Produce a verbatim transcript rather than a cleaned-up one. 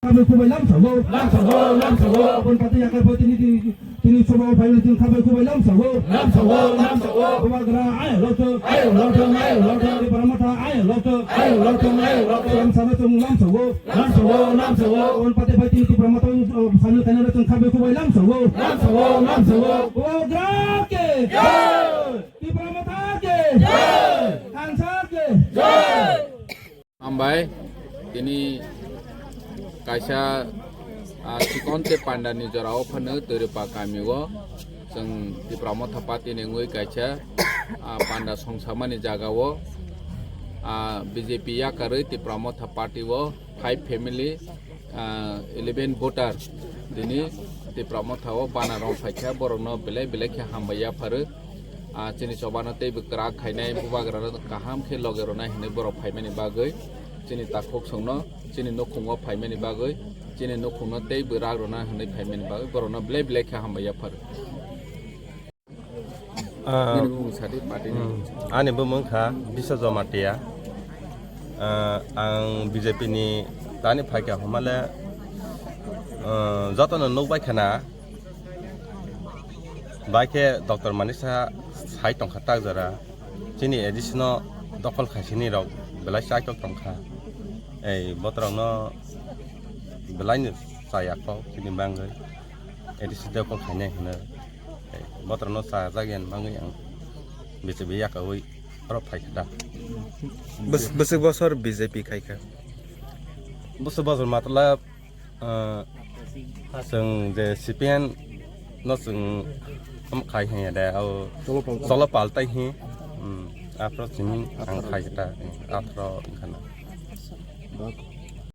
Khabai khubai lamsago. Lamsago, lamsago. Aboni pati yakarbai tini, tini, tini soba o phaimani tini khabai khubai lamsago. Lamsago, lamsago. Bubagra ayang lokthok. Ayang lokthok, ayang lokthok. Tipra Motha ayang lokthok. Ayang lokthok, ayang lokthok. Lamsaba chwng lamsago. Lamsago, lamsago. Aboni pati bai tini Tipra Motha, uh, samil khainai chwng khabai khubai lamsago. Lamsago, lamsago. Bubagra ke. Jai. Tipra Motha ke. Jai. Kansa ke. Jai. Hambai, tini kaisa, ah, chikon tei panda ni jora o phano Twrwpa kami o chwng Tipra Motha party ni wngwi kaisa, ah, panda songsamani jaga o, ah, B J P yakarwi Tipra Motha party o five family, ah, eleven voter tini Tipra Motha o bana rong phaikha, borok no belai belai khe hambai yapharo. Ah, chini choba no teibo kwrak khainai, bubagra no kaham khe loge rwnai hinwi borok phaimani bagwi, chini takhuk songno chini nukhung o phaimani bagwi, chini nukhung no teibo rak rwna hinwi phaimani bagwi borok no belai belai khe hambai yapharo. Ah, nini bumung sadi party ni. Hmm. Ani bumung kha Biswa Jamatia. Ah, ang B J P ni tani phaikha hwnmale, ah, jotono nukbai khana. Bai khe Doctor Manisha sai tongkha tak jora. Chini A D C no dokol khaisini rok belai chaitok tongkha. Ei botrok no belai no chaya kho chini bangwi. A D C dokol khainai hwnwi. Ei botrok no chajak yan bangwi ang B J P yakaui oro phaikha da. Bwswk bosor B J P khaikha. Bwswk bosor matla Ah, chwng je C P M no chwng am khai hanya de, au cholo paltai hi. Hmm, aphro chini ang khai ta, aphro khana.